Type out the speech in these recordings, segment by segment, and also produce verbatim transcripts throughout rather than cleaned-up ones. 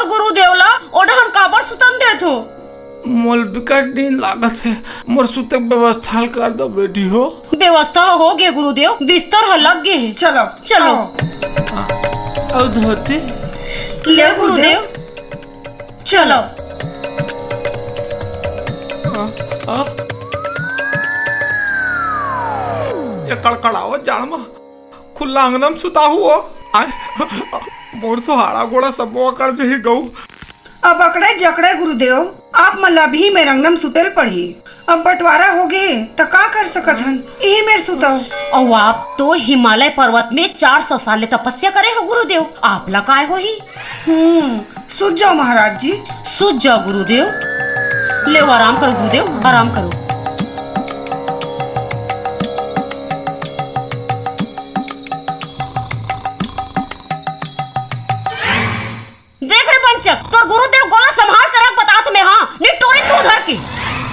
गुरुदेव ला ओ डहन काबर सुतन देथो? मोल बिकट नींद लागत हे, मोर सुते के व्यवस्था ल कर दो बेटी हो। व्यवस्था हो गे गुरुदेव, बिस्तर ह लग गे हे। चलो, चलो। आओ। अउ धोती? ले गुरुदेव, चलो। आ, आ। ये कड़कड़ावत जाड़ म खुल्ला अंगना म सुता हुआ। आय, मोर तो हाड़ा गोड़ा सब अकड़ जही गऊ। अब अकड़े जकड़े गुरुदेव, आप मन ला अभी मेर अंगना म सुते ल पड़ही। अब बंटवारा होगे, त का कर सकत हन? इही मेर सुतव। अउ आप तो हिमालय पर्वत में चार सौ साल ले तपस्या करे हो गुरुदेव, आप ला काय होही? हम्म, सुत जाओ महाराज जी। सुत जाओ गुरुदेव। लेव, आराम करो गुरुदेव, आराम करो। देख रे बंचक, तोर गुरुदेव गोला संभाल के रख, बतात में, हाँ, निटोरी तू धर के।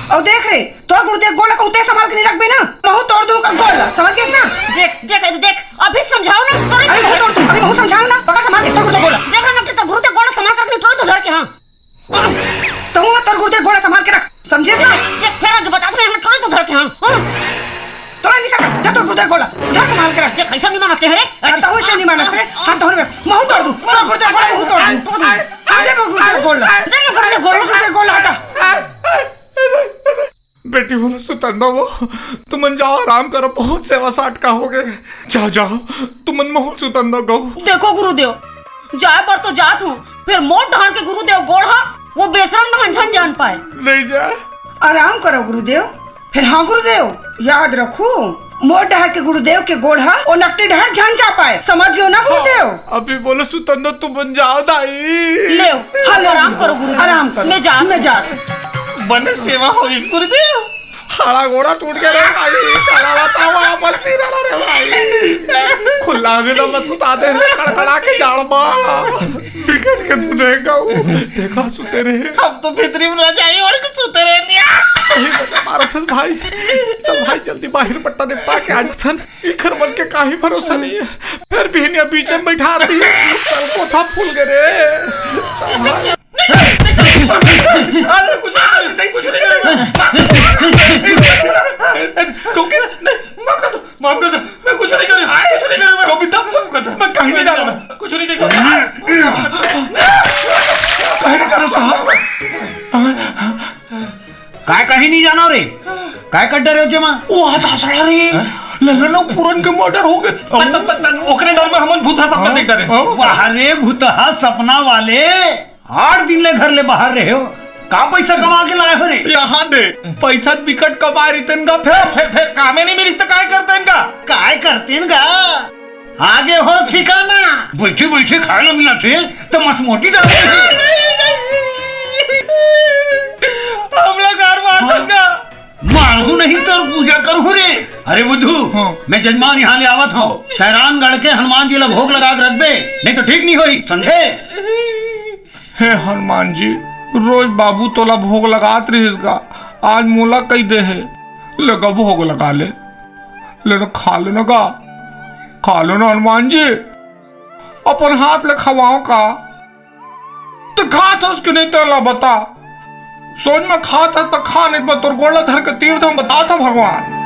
अउ देख रे, तोर गुरुदेव गोला कहूँ ते संभाल के नहीं रखबे ना, महू तोड़ दूं ओकर गोला, समझ गेस ना? देख, देख, देख, अभी समझाओ ना, निटोरी अभी तू महू धर तोड़ दूं, अभी महू समझाओ ना, पकड़ संभाल के तोर गुरुदेव गोला। देख रे नकटी, तोर गुरुदेव गोला संभाल के रख, निटोरी तू धर के, हाँ। तहूँ तोर गुरुदेव गोला संभाल के रख, समझेस ना? देख, फेर आगे बतात में, निटोरी तू धर के, हाँ, हाँ। तोला निकल, जा तोर गुरुदेव गोला, धर संभाल के रख। देख, ऐसा नहीं मानते हैं रे। हाँ, तहूँ ऐसे नहीं मानस रे। हाँ, तहूँ बस, महू तोड़ दूं। तोर गुरुदेव गोला, महू तोड़ दूं। दे मोर गुरुदेव गोला। दे मोर गुरुदेव गोला। मोर गुरुदेव गोला हटा। बेटी बोला, सुतन दो वो। तुमन जाओ, आराम करो, बहुत सेवा साटका हो गए। जाओ, जाओ, तुमन महू सुतन दो गऊ। देखो गुरुदेव, जाए बर तो जात हूँ, फेर मोर डहर के गुरुदेव गोड़ हा, वो बेसरम डहन झन जान पाए। नहीं जा। आराम करो गुरुदेव। फेर हाँ गुरुदेव, याद रखू, मोर डहर के गुरुदेव के गोड़ हा, ओ नकटी डहर झन जा पाए। समझ गेव ना गुरुदेव? हाँ, अभी बोले सुतन दो, तुमन जाओ दाई। लेव, हाँ, लेव, आराम करो गुरुदेव। आराम करो। मैं जात मैं हूँ। जात हूँ। बने सेवा होइस गुरुदेव। हाड़ा गोड़ा टूट गया रे भाई, काला बतावा, बस नहीं रहा रे भाई। खुला अंगना में सुता दे रे, कड़कड़ा के जाड़ मा। बिकट के तू नहीं गाऊ, देखा सुते रहे। हम तो भीतरी में रजाई ओढ़ के सुते रहे निया। यही बता मारा था भाई। चल भाई, जल्दी बाहर पट्टा निपटा के आ जाथन। इखर मन के काही भरोसा नहीं है, फिर भी इन्हें बीच में बैठा रही है। चल, कोठा फूल गए रे। चल भाई। अरे, कुछ नहीं करे, नहीं, कुछ नहीं करे। क्योंकि नहीं, माफ कर दो, माफ कर दो, मैं कुछ नहीं करे, कुछ नहीं करे, मैं कविता, माफ कर दो। मैं कहीं नहीं जा रहा, कुछ नहीं देखा। कहीं नहीं जा रहा साहब। काय कहीं नहीं जाना रे? काय कर डरे हो जेमा? वो हताशा रे। हैं? ललन अउ पूरन के मर्डर हो गए। त-, त-, त-, त-, ओकरे डर में हमन भूतहा सपना हाँ? देख डरे। हाँ? वाह रे भूतहा सपना वाले, आठ दिन ले घर ले बाहर रहे हो, का पैसा कमा के लाए हो रे? यहाँ दे, पैसा बिकट कमा रही तेन का फेर। फेर, फेर कामे नहीं मिलिस त काय करते इनका? काय करते इनका? आगे हो ठिकाना। बैठे बैठे खाए ला मिला थे, तो मस मोटी डाल। हमला कार मार दस का। मारू नहीं तो पूजा करू रे। अरे बुद्धू, हाँ। मैं जजमान यहाँ ले आवत हूँ। तैरानगढ़ के हनुमान जी ला भोग लगा के रख दे, नहीं तो ठीक नहीं होई, समझे? हे हनुमान जी, रोज बाबू तोला भोग लगात रहिस गा, आज मोला कही दे हे, ले गा भोग लगा ले, ले न खा ले न गा, खा ले न हनुमान जी, अपन हाथ ले खवाओ का? तो खात हस कि नहीं तेला बता, सोच में खात हस तो खा, नहीं तो तोर गोड़ धर के तीर दम बता था भगवान।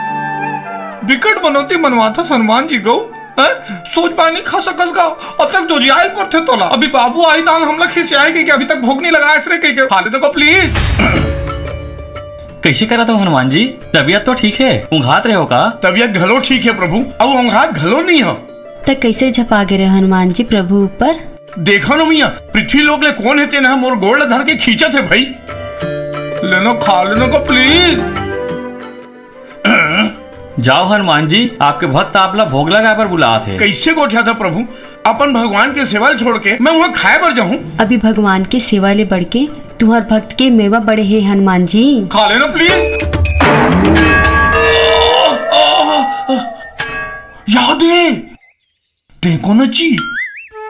बिकट मनौती मनवाथस हनुमान जी गऊ। हैं? सोच पाए नहीं खा सकस गा। अब तक जोजियाइल पर थे तोला। अभी बाबू आई तान हमला खिसियाए के, कि अभी तक भोग नहीं लगाए रे कह के। हाले तो प्लीज। कैसे करा था हनुमान जी? तबीयत तो ठीक है, ऊँघात रहे हो का? तबीयत घलो ठीक है प्रभु, अब ऊँघात घलो नहीं हो। त कैसे झपा गे रहे हनुमान जी प्रभु ऊपर? देखो ना मिया, पृथ्वी लोक ले कोन हे तेन ह मोर गोड़ ल धर के खींचत हे भाई। लेनो खा लेनो का प्लीज। जाओ हनुमान जी, आपके भक्त आपला भोग लगाए बर बुलात हे। कैसे गोठिया था प्रभु, अपन भगवान के सेवा ल छोड़ के मैं वहाँ खाए बर जाहूँ? अभी भगवान के सेवा ले बढ़ के तुहर भक्त के मेवा बड़े हे हनुमान जी। खा लेनो प्लीज। याद हे, ते कोन ची?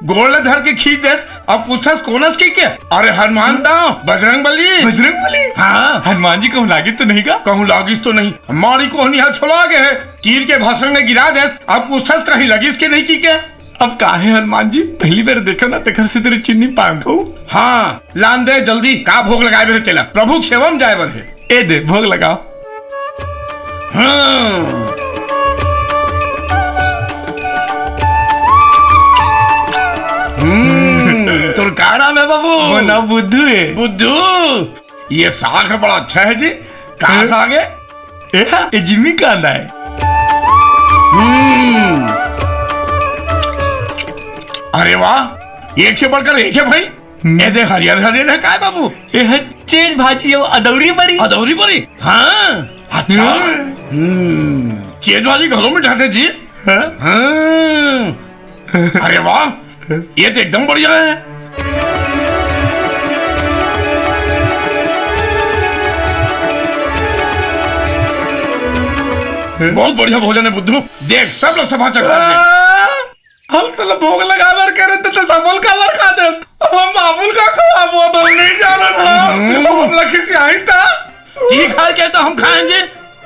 गोड़ ल धर के खींच देस, अब पूछस कोन अस कहिके? अरे हनुमान दाव, बजरंग बली। बजरंग बली? हाँ। हनुमान जी कहूँ लागिस तो नहीं गा? कहूँ लागिस तो नहीं। मारी कोहनी हा छोला गे हे, तीर के भसड़ में गिरा देस, अब पूछस कहीं लगिस के नहीं कहिके? अब काहे हनुमान जी, पहली बार देखो ना, तेकर से तेरे चिन्नी पांग हो। हाँ, लान दे जल्दी, का भोग लगाए बर हे तेला? प्रभु के सेवा में जाए बर हे। ए दे, भोग लगाओ। हाँ। हम्म, तोर का नाम हे बाबू? मोर नाम बुद्धू हे। बुद्धू, ये साग ह बड़ा अच्छा हे जी। का हाँ? साग हे? ए, ए जिमी कांदा हे। हम्म। अरे वाह, एक से बढ़कर एक हे भाई। हम्म। ए देख, हरियर हरियर हे, काय बाबू? ए ह चेज भाजी अउ अदौरी बरी। अदौरी बरी? हाँ, अच्छा। हम्म। हम्म, चेज भाजी घलो में ढाते जी। हाँ? हाँ। अरे वाह, ये तो एकदम बढ़िया हे। बहुत बढ़िया भोजन हे बुद्धू। देख, सब लोग सभा चढ़ा दे। हम तोला भोग लगाए बर कहे रहे, त सबो ल काबर खा देस? अब हम बाबू ल का खवाबो? अब हम नहीं जानत हन। हम्म। अब हमला खिसियाही त? ठीक है, क्या तो हम खाएंगे?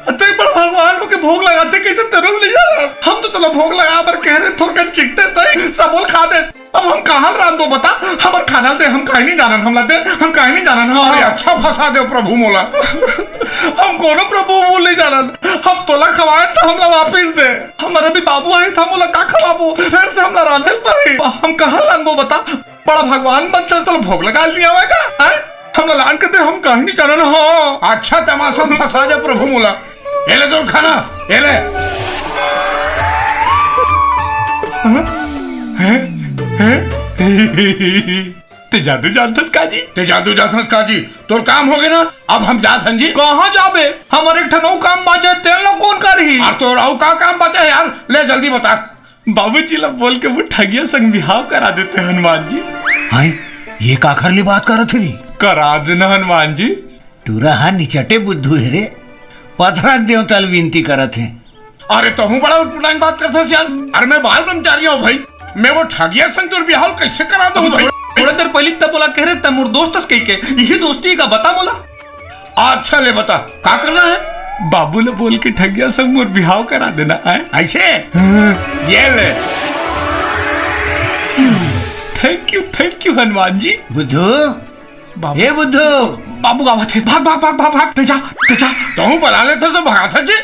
अते पर भगवान होके भोग लगाथे, कइसे तेरो ल नहीं जानत? हम तो तोला भोग लगाए बर कहे रहे, थोरकन चिखतेस नहीं, सबो ल खा देस। अब हम कहाँ ल रांधबो बता? हमर खाना ल दे, हम काहे नहीं जानन, हमला दे, हम काहे नहीं जानन। हाँ। अरे अच्छा फंसा दे प्रभु मोला। हम कोनो प्रभु वो नहीं जानन, हम तोला खवाए त हमला वापिस दे। हमर अभी बाबू आही त हम ओला का खवाबो? फेर से हमला रांधे ल परही। हम कहाँ लानबो बता? बड़ा भगवान बनथे तोला भोग लगा लिया आवेगा, हैं? हमला लान के दे, हम काहे नहीं जानन। हाँ। अच्छा तमाशा में फंसा दे प्रभु मोला। ए ले तोर खाना, ए ले। हैं? हैं? हैं? ते जादू जानथस का जी? ते जादू जानथस का जी? तोर काम होगे ना, अब हम जात हन जी। कहाँ जाबे? हमर एक ठन अउ काम बाचे, तेन ला कोन करही? अउ तोर अउ का काम बाचे हे यार? ले जल्दी बता। बाबूजी ला बोल के वो ठगिया संग बिहाव करा देते हनुमान जी। हाय, ये काखर ले बात करत हे रे? करा देना हनुमान जी। टूरा हा निचटे बुद्धू हे रे, पथरा देवता ल विनती करत हे। अरे तहूँ बड़ा उटपटांग बात करथस यार। अरे मैं बाल ब्रह्मचारी हूँ भाई, मैं वो ठगिया संग तोर बिहाव कइसे करा दूँ भाई? थोड़ा देर पहली तब बोला कहे रहे, तब मोर दोस्त हस कहिके, यही दोस्ती का बता मोला। अच्छा ले बता, का करना हे? बाबू ल बोल के ठगिया संग मोर बिहाव करा देना हे। ऐसे? हाँ। ये ले। Thank you, thank you Hanuman ji. बुद्धू, बाबू। ए बुद्धू। बाबू आवत हे, भाग, भाग, भाग, भाग, भाग, तेजा, तेजा। तहूँ बला लेथस त भगाथस जी।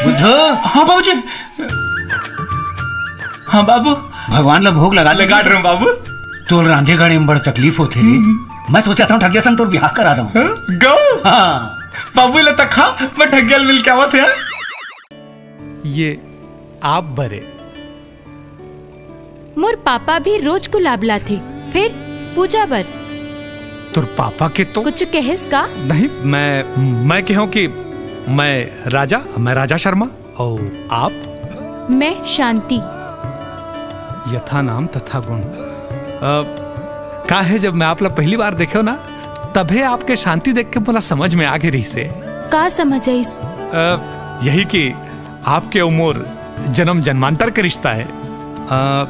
बुद्धू। हाँ बाबूजी। हाँ बाबू। भगवान ला भोग लगा दे। लगा रहे हूँ बाबू। तोर रांधे गढ़े में बड़ तकलीफ होथे रे। हम्म। मैं सोचत हूँ ठगिया संग तोर बिहाव करा दूँ। हाँ, गो। हाँ। बाबू ले तक खा, मैं ठगिया ल मिल के आवत हे। ये आप बरे। मोर पापा भी रोज गुलाब लाथे, फेर पूजा बर। तोर पापा के तो कुछ कहेस का? नहीं, मैं, मैं कहूँ कि मैं राजा, मैं राजा शर्मा। अउ आप? मैं शांति। यथा नाम तथा गुण। अ, का हे, जब मैं आप ला पहली बार देखेंव ना, तभे आपके शांति देख के मोला समझ में आगे रहिसे। का समझ आइस? अ, यही कि आपके अउ मोर जन्म जन्मांतर के रिश्ता हे। अ,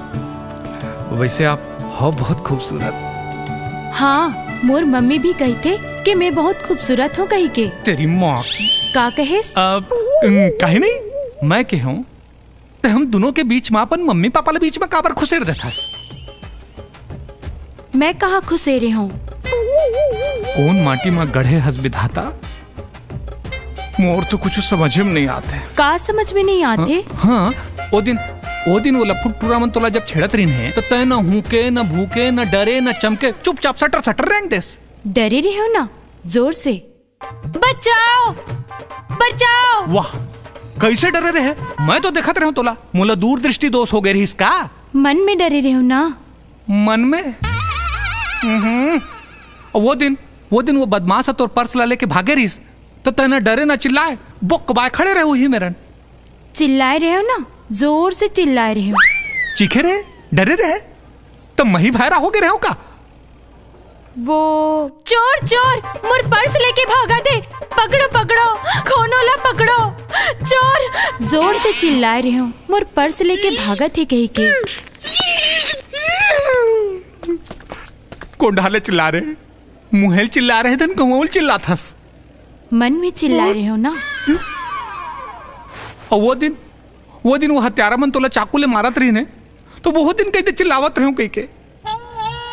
वैसे आप हो बहुत खूबसूरत। हाँ, मोर मम्मी भी कहिथे कि मैं बहुत खूबसूरत हूँ कहिके। तेरी माँ की। का कहेस? अ, उम, कहीं नहीं, मैं कहूँ, ते हम दुनों के बीच में अपन मम्मी पापा ले बीच में काबर खुसेर देथस? मैं कहाँ खुसेरे हूँ? कोन माटी में गढ़े हस विधाता? मोर तो कुछ समझे में नहीं आते। का समझ में नहीं आते? हाँ, हाँ, ओ दिन, ओ दिन वो लफुट टूरा मन तोला जब छेड़त रहिन हे, तो तय न हूके, न भूके, न डरे, न चमके, चुपचाप सटर सटर रेंग देस। डरे रहे हो ना, जोर से। बचाओ, बचाओ। वाह, कैसे डरे रहे? मैं तो देखत रहे हूँ तोला, मोला दूरदृष्टि दोष हो गए रहिस का? मन में डरे रहे हो ना? मन में? हम्म। वो दिन, वो दिन वो बदमाश ह तोर पर्स ला लेके भागे रहिस, त तैं न डरे न चिल्लाए, बोक बाय खड़े रहे उही मेरन। चिल्लाए रहे हो ना, जोर से चिल्लाए रहे हो। चीखे रहे, डरे रहे, त मही भैरा हो गए रहे हो का? वो चोर, चोर, मोर पर्स लेके भागत हे, पकड़ो, पकड़ो, कोनो ला पकड़ो, चोर। जोर से चिल्लाए रहे हो, मोर पर्स लेके भागत हे कहिके। कोन डाले चिल्ला रहे? मुँहे ल चिल्ला रहे धन कहूँ ल चिल्लाथस। मन में चिल्ला रहे हो ना? अउ वो दिन, वो दिन वो हत्यारा मन तोला चाकू ले मारत रहिन हे, तो बहुत दिन कहिथे चिल्लावत रहेंव कहिके।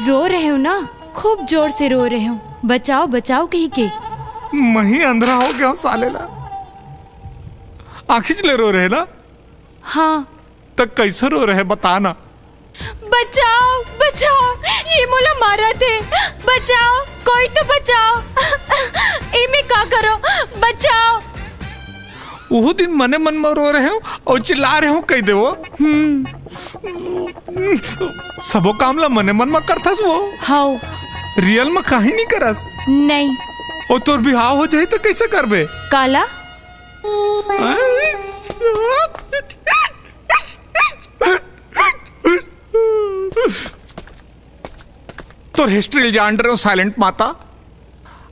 रो रहेंव ना, खूब जोर से रो रहेंव, बचाव बचाव कहिके। मही अंधरा हो गेंव साले ला। आँखीच ले रो रहे ना? हाँ। त कइसे रो रहे, बता ना। बचाव, बचाव, ये मोला मारत हे। बचाव, कोई तो बचाव। एमे का करों, बचाव। उहू दिन मने मन म रो रहेंव अउ चिल्ला रहेंव, कहि देवों। हम्म। सबो काम ला मने मन म करथस वो। हव। Real म काहीं नइ करस। नहीं। अउ तोर बिहाव हो जाही त कइसे करबे? काला? तोर history ल जान रहेंव, silent माता।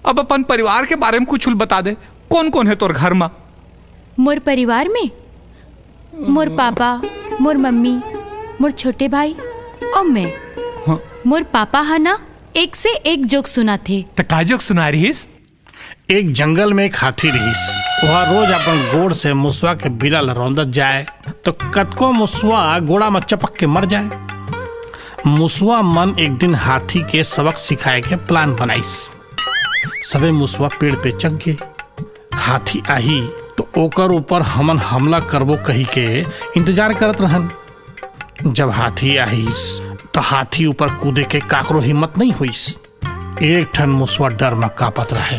अब अपन परिवार के बारे म कुछ ल बता दे, कोन कोन हे तोर घर म? मोर परिवार में मोर पापा, मोर मम्मी, मोर छोटे भाई अउ मैं। हाँ। मोर पापा ह ना एक से एक जोक सुनाथे। त का जोक सुनाय रिहिस? एक जंगल में एक हाथी रिहिस। ओहा रोज अपन गोड़ से मुसवा के बिला ल रौंदत जाय, तो कतको मुसवा गोड़ा म चपक के मर जाय। मुसवा मन एक दिन हाथी के सबक सिखाय के plan बनाइस। सबे मुसवा पेड़ पे चघ गे। हाथी आही तो ओकर ऊपर हमन हमला करबो कहि के इंतजार करत रहन। जब हाथी आहिस, तो हाथी ऊपर कूदे के काकरो हिम्मत नइ होइस। एक ठन मुसवा डर म कांपत रहे,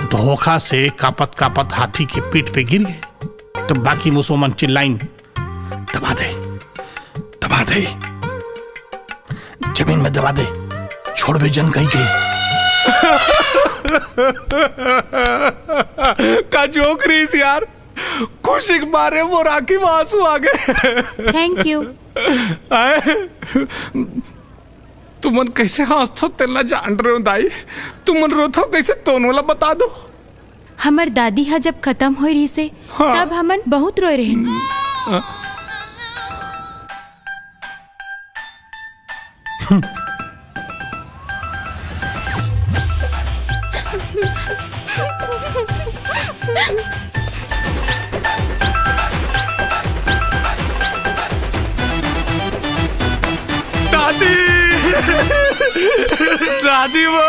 धोखा से कांपत कांपत हाथी के पीठ पे गिर गे। तो बाकी मुसवा मन चिल्लाइन, "दबा दे, दबा दे, जमीन में दबा दे, छोड़बे झन" कहि के। का जोक रिहिस यार, खुशी के मारे मोर आँखी म आंसू आ गे। Thank you। आय, तुमन कइसे हंसथो तेला जान रहेंव दाई, तुमन रोथो कइसे तोनो ला बता दो। हमर दादी ह जब खतम होय रिहिसे, हाँ। तब हमन बहुत रोय रहेन। हाँ। दादी, दादी वो,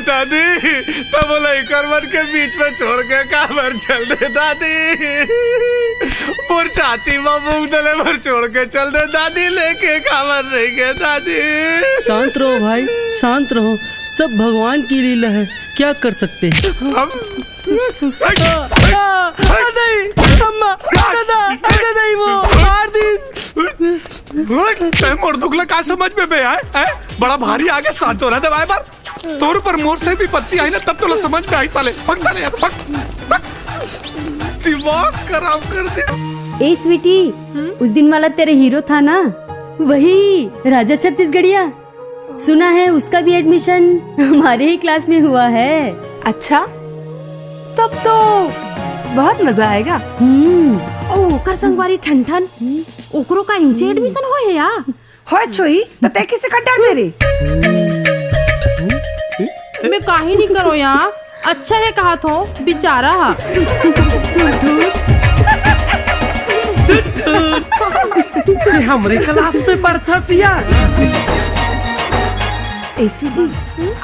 दादी, त मोला इकर मन के बीच में छोड़ के काबर चल दे दादी? मोर छाती म मूंग दले बर छोड़ के चल दे दादी, लेके काबर नइ गे दादी? शांत रहो भाई, शांत रहो, सब भगवान की लीला है, क्या कर सकते हैं। हम आ, आ, आ, नहीं, अम्मा, आ, दादा, आ, दादा, वो मार दिस। तैं मोर दुख ला का समझबे बे, हैं? हैं? बड़ा भारी आगे सांत्वना देवाय बर। तोर ऊपर मोर से विपत्ति आही ना, तब तोला समझ में आही साले। भग साले यहाँ से, भग, भग। दिमाग खराब कर दे। ए स्वीटी, उस दिन वाला तेरे हीरो था ना, वही राजा छत्तीसगढ़िया। सुना है उसका भी एडमिशन हमारे ही क्लास में हुआ है। अच्छा, तब तो बहुत मजा आएगा। हम्म। ओ, ओकर संगवारी ठनठन, ओकरो का इंचे एडमिशन होए हे या? होए छोई, त तै किसे कर डर मेरे? मैं काहे नहीं करो यार, अच्छा है कहा थो बेचारा हा। ये हमरे क्लास में पढ़ता सिया। ऐसी भी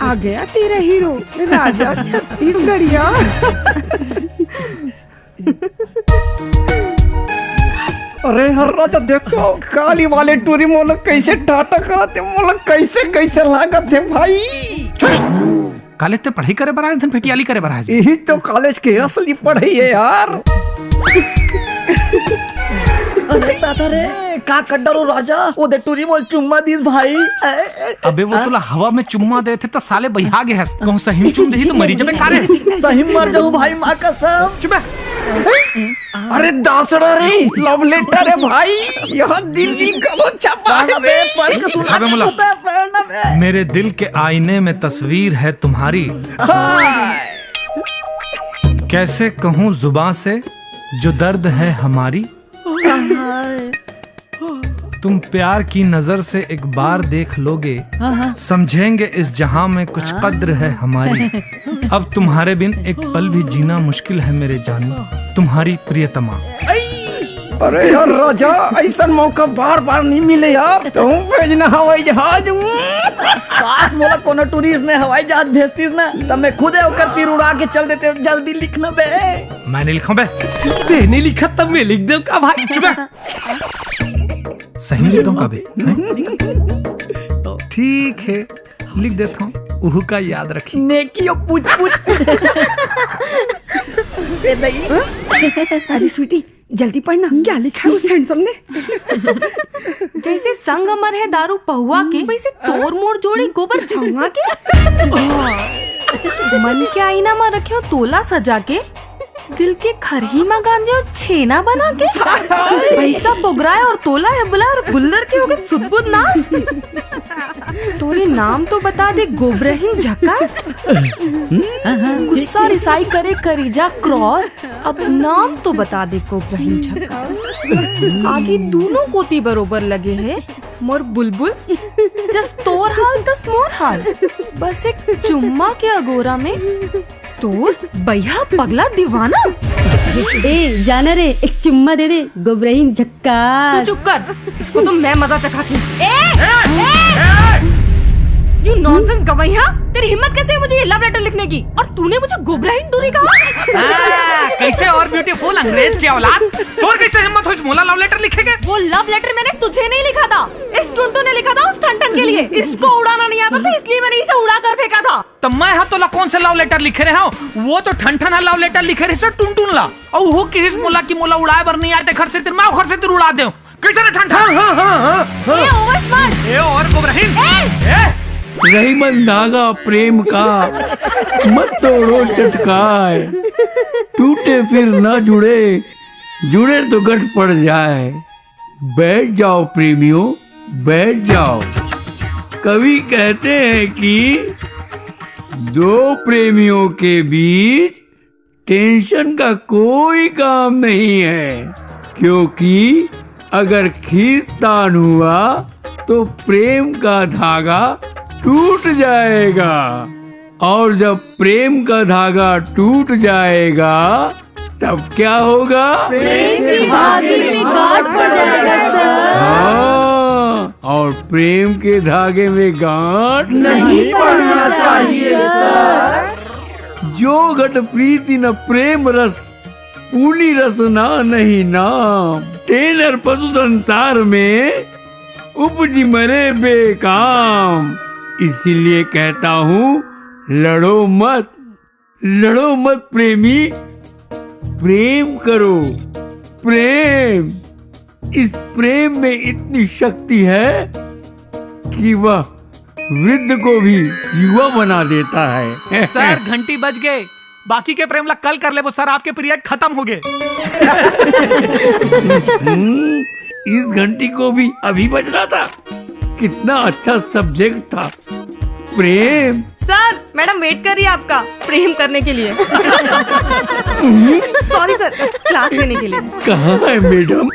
आ गया तेरा हीरो, राजा छत्तीसगढ़िया। अरे हर राजा, देख तो काली वाले टूरी मोला कैसे टाटा करत हे, मोला कैसे कैसे लागत हे भाई। कॉलेज ते पढ़ाई करे बर आए, धन फेटियाली करे बर आए। यही तो कॉलेज के असली पढ़ाई है यार। अरे दादा रे, का कर डारो राजा, वो दे टूरी मोला चुम्मा दीस भाई। अबे वो तोला हवा में चुम्मा देथे त साले बइहा गे हस। कहूं सही में चुम देही त मरी जबे का रे। सही में मर जाऊं भाई, मां कसम। चुप बे। अरे दासड़ा रे, love letter है भाई। यहां दिल्ली कबो छपा है बे, पढ़ के सुना अबे मुला। होता है, पढ़ना बे। मेरे दिल के आईने में तस्वीर है तुम्हारी। हाय। कैसे कहूं जुबां से जो दर्द है हमारी। तुम प्यार की नजर से एक बार देख लोगे, हाँ, हाँ। समझेंगे इस जहां में कुछ हाँ। कद्र है हमारी। अब तुम्हारे बिन एक पल भी जीना मुश्किल है मेरे जानू, तुम्हारी प्रियतमा। अरे यार राजा, अइसन मौका बार बार नहीं मिले यार। तहूँ भेजना हवाई जहाज। काश मोला कोनो टूरिस्ट ने हवाई जहाज भेजतीस ना, तब मैं खुदे ओकर तीर उड़ा के चल देते। जल्दी लिखना बे। मैं नहीं लिखूं बे। ते नहीं लिखा तब मैं लिख देव का भाई? चुप बे। सही में लिख दूं का बे? हैं? ठीक है, लिख देता हूँ। उहू का याद रखी। नेकी ओ पूछ पूछ। ए दई। अरे स्वीटी, जल्दी पढ़ना, क्या लिखा है उस हैंडसम ने? जैसे संग अमर है दारू पहुआ के, वैसे तोर मोर जोड़ी गोबर छौआ के। मन के आईना में रखे हो तोला सजा के, दिल के खरही में गांजे और छेना बना के। पैसा बोगराए और तोला है बुला और गुल्लर के होगे सुदबुद नाश। तोरे नाम तो बता दे गोबरहीन झकास। गुस्सा रिसाई करे करीजा क्रॉस। अब नाम तो बता दे गोबरहीन झकास। आगी दूनों कोती बरोबर लगे है मोर बुलबुल। जस तोर हाल तस मोर हाल। बस एक चुम्मा के अगोरा में तोर बइहा पगला दीवाना। ए जाना रे, एक चुम्मा दे दे गोबरहीन झक्का। तू चुप कर, इसको तो मैं मजा चखाती हूँ। ए, ए, यू नॉनसेंस गवैया, तेरी हिम्मत कैसे है मुझे ये लव लेटर लिखने की? और तूने मुझे गोबरहीन टूरी कहा? हाँ, कैसे और ब्यूटीफुल अंग्रेज की औलाद, तोर कैसे हिम्मत होइस मोला लव लेटर लिखे के? वो लव लेटर मैंने तुझे नहीं लिखा था, इस टुनटुन ने लिखा था उस ठनठन के लिए। इसको उड़ाना नहीं आता था, इसलिए मैंने इसे उड़ा कर फेंका था। त मैं ह तोला कोन से लव लेटर लिखे रहे हूँ? वो तो ठनठन ह लव लेटर लिखे रहिस टुनटुन ला, अउ वो किहिस मोला कि मोला उड़ाए बर नहीं आए, ते घर से तिर मैं घर से तिर उड़ा देव। कैसे रे ठनठन? हाँ, हाँ, हाँ, हाँ, हाँ। ये ओवर स्मार्ट। ये ओवर गोबरहीन। ए! ए! रही मन धागा प्रेम का, मत तोड़ो चटकाए, टूटे फिर ना जुड़े, जुड़े तो गठ पड़ जाए। बैठ जाओ प्रेमियों, बैठ जाओ। कवि कहते हैं कि दो प्रेमियों के बीच टेंशन का कोई काम नहीं है, क्योंकि अगर खींचतान हुआ तो प्रेम का धागा टूट जाएगा, और जब प्रेम का धागा टूट जाएगा तब क्या होगा? प्रेम के धागे में गांठ पड़ जाएगा सर। हाँ, और प्रेम के धागे में गांठ नहीं पड़ना चाहिए सर। जो घट प्रीति न प्रेम रस, पूनी रस ना नहीं नाम। टेनर पशु संसार में उपजी मरे बेकाम। इसीलिए कहता हूँ, लड़ो मत, लड़ो मत प्रेमी, प्रेम करो। प्रेम, इस प्रेम में इतनी शक्ति है कि वह वृद्ध को भी युवा बना देता है। सर, घंटी बज गए, बाकी के प्रेम ला कल कर लेबो सर, आपके पीरियड खत्म हो गए। हम्म, इस घंटी को भी अभी बजना था। कितना अच्छा सब्जेक्ट था प्रेम। सर, मैडम वेट कर रही है आपका प्रेम करने के लिए। सॉरी सर, क्लास लेने के लिए। कहाँ है मैडम?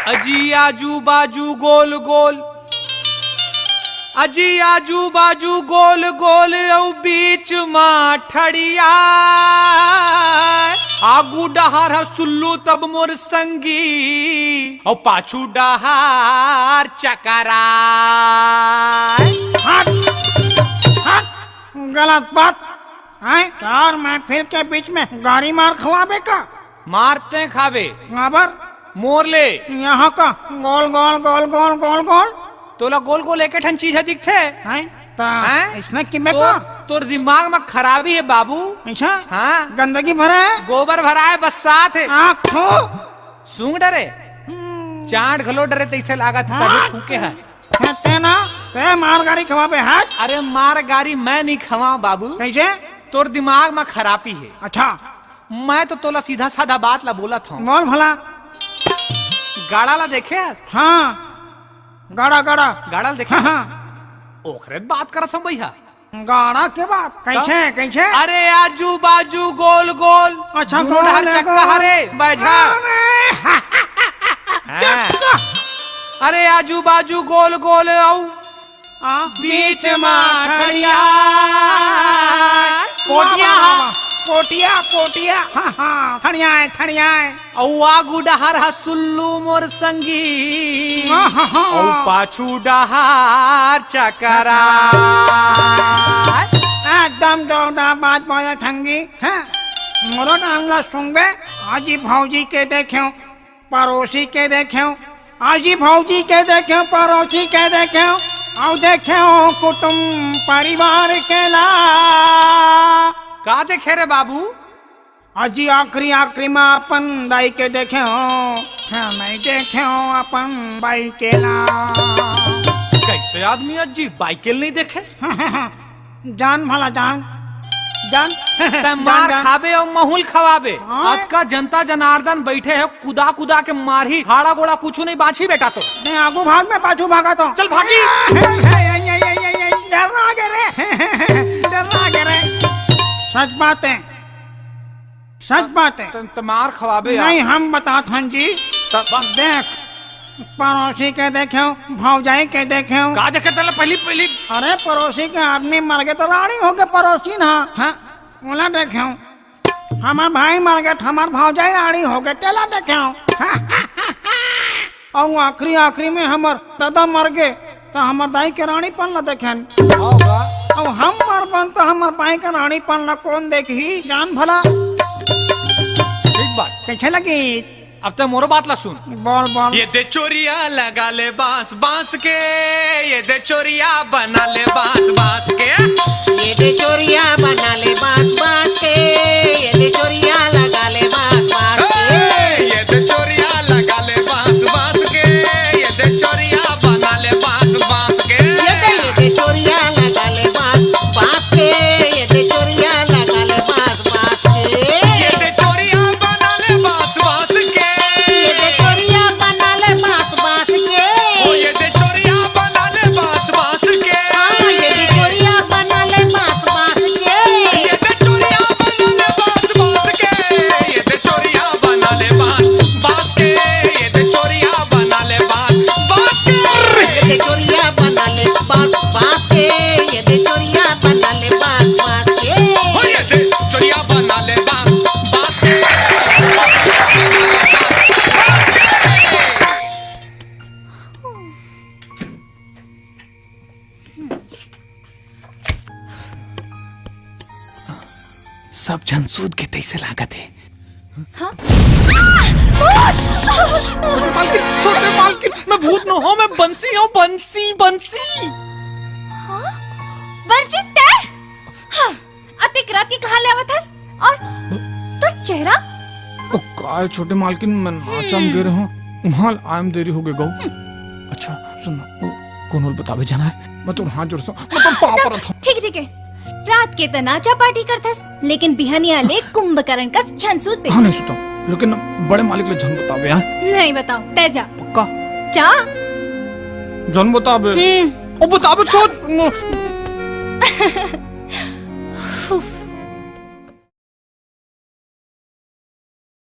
अजी आजू बाजू गोल गोल, अजी आजू बाजू गोल गोल, अउ बीच मा ठड़िया। आगू डहार ह सुल्लू तब मोर संगी, अउ पाछू डहार चकरा। हट, हट, गलत बात। हैं? चार महफिल के बीच में गारी मार खवाबे का? मार तैं खाबे। काबर? मोर ले। यहाँ का गोल गोल गोल गोल गोल गोल। तोला गोल गोल एके ठन चीज ह दिखथे। हैं? त हैं? अइसने किबे तोर, का? तोर दिमाग म खराबी हे बाबू। अच्छा? हाँ। गंदगी भरा हे? गोबर भरा हे, बस्सात हे। आँख थू। सूंघ डरे? हम्म। चांट घलो डरे तइसे लागत हे, हाँ। तभी थूके हस। हैं, तैं ना, तैं मार गारी खवाबे, हट। अरे मार गारी मैं नहीं खवाऊं बाबू। कैसे? तोर दिमाग म खराबी हे। अच्छा। मैं तो तोला सीधा साधा बात ला बोलत हूँ। बोल भला। गाड़ा ला देखे हस? हाँ, गाड़ा, गाड़ा। गाड़ा ला देखे हाँ, हस? हाँ। ओखरे बात करत हूँ भैया। गाड़ा के बात? कइसे, कइसे? अरे आजू बाजू गोल गोल, अच्छा, दुनों गोल डहर चक्का गोल। हरे, बैझा। अरे, हाँ। चक्का। अरे आजू बाजू गोल गोल अउ आ? बीच मा खड़िया। वाह, कोटिया। वाह, वाह, वाह। कोटिया, कोटिया। हाँ, हाँ, खड़िया हे, खड़िया हे। अउ आगू डहर ह सुल्लू मोर संगी। हाँ, हाँ, हाँ। अउ पाछू डहर चकरा। एकदम जोरदार बात बोले ठंगी। हाँ, मोरो नाम ला सुनबे, आजी भौजी के देखेंव, परोसी के देखेंव, आजी भौजी के देखेंव, परोसी के देखेंव, अउ देखेंव कुटुम परिवार के ला। का देखे रे बाबू? अजी आखिरी आखिरी मा अपन दाई के देखेंव, फेर नइ देखेंव अपन बाई के ला। कइसे आदमी अजी बाई के ल नइ देखे? जान भला जान, जान। तैं जान, मार जान। खाबे अउ महूं ल खवाबे। हाँ। अतका जनता जनार्दन बइठे हे, कुदा कुदा के मारही, हाड़ा गोड़ा कुछू नइ बांचही बेटा तोर। मैं आगू भाग, मैं पाछू भागत हंव। चल भागी। डरना गे रे, डरना गे रे। सच बात हे, सच बात हे। त, त मार खवाबे यार। नहीं, हम बतात हन जी। तब देख, परोसी के देखेंव, भौजाई के देखेंव। का देखे तैं ला पहिली, पहिली? अरे, परोसी के आदमी मर गे त राड़ी होगे परोसी ना, हाँ, ओला देखेंव। हमर भाई मर गे त हमर भौजाई राड़ी होगे, तेला देखेंव। अउ आखिरी, आखिरी में हमर ददा मर गे, त हमर दाई के राड़ीपन ला देखेन। अउ हम मरबन, त हमर बाई के राड़ीपन ला कोन देखही, जान भला? ठीक बात। कइसे लगिस? अब तैं मोरो बात ला सुन। बोल, बोल। ये दे चोरिया लगा ले बांस, बांस के, ये दे चोरिया बना ले बांस, बांस के। ये दे चोरिया बना ले बांस, बांस के, ये दे चोरिया लगा ले बांस, बांस के। ए, ये दे चोरिया लगा ले बांस, बांस के, ये दे चोरिया बना ले बांस, बांस के। ये दे, ये दे चोरिया लगा ले बांस, बांस के, ये दे चोरिया लगा ले बांस, बांस के। ये दे चोरिया बना ले बांस, बांस के। ये दे चोरिया बना ले बांस, बांस के। ओ ये दे चोरिया बना ले बांस, बांस के। हाँ, ये दे चोरिया बना ले बांस, बांस के। ये दे चोरिया बना ले बांस, बांस के। ये दे चोरिया बना ले बांस, बांस के। ये दे चोरिया बना ले बांस, बांस के। ये दे चोरिया बना ले बांस, बांस के। ये दे चोरिया बना ले बांस, बांस के। हो ये दे चोरिया बना ले बांस, बांस के। सब झन सूत गे तइसे लागत हे। हाँ? छोटे मालकिन, छोटे मालकिन, मैं भूत नोहंव, मैं बंसी हंव, बंसी, बंसी। हाँ? बंसी तैं? हाँ, अतेक रात के कहाँ ले आवत हस? अउ तोर चेहरा? ओ, काय छोटे मालकिन, मैं नाचा म गे रहेंव, उहाँ ले आय म देरी होगे गऊ। अच्छा, सुन ना, ओ, कोनो ल बताबे झन हे, मैं तोर हाथ जोड़त हंव, मैं तोर पाँव परत हंव। ठीक, ठीक हे। रात के त नाचा पार्टी करथस, लेकिन बिहनिया ले कुंभकर्ण कस झन सूतबे। हाँ, नइ सूतंव, लेकिन बड़े मालिक ले झन बताबे, हाँ? नइ बतांव, तैं जा। पक्का? जा। झन बताबे। हम्म। ओ, बताबे, सोच।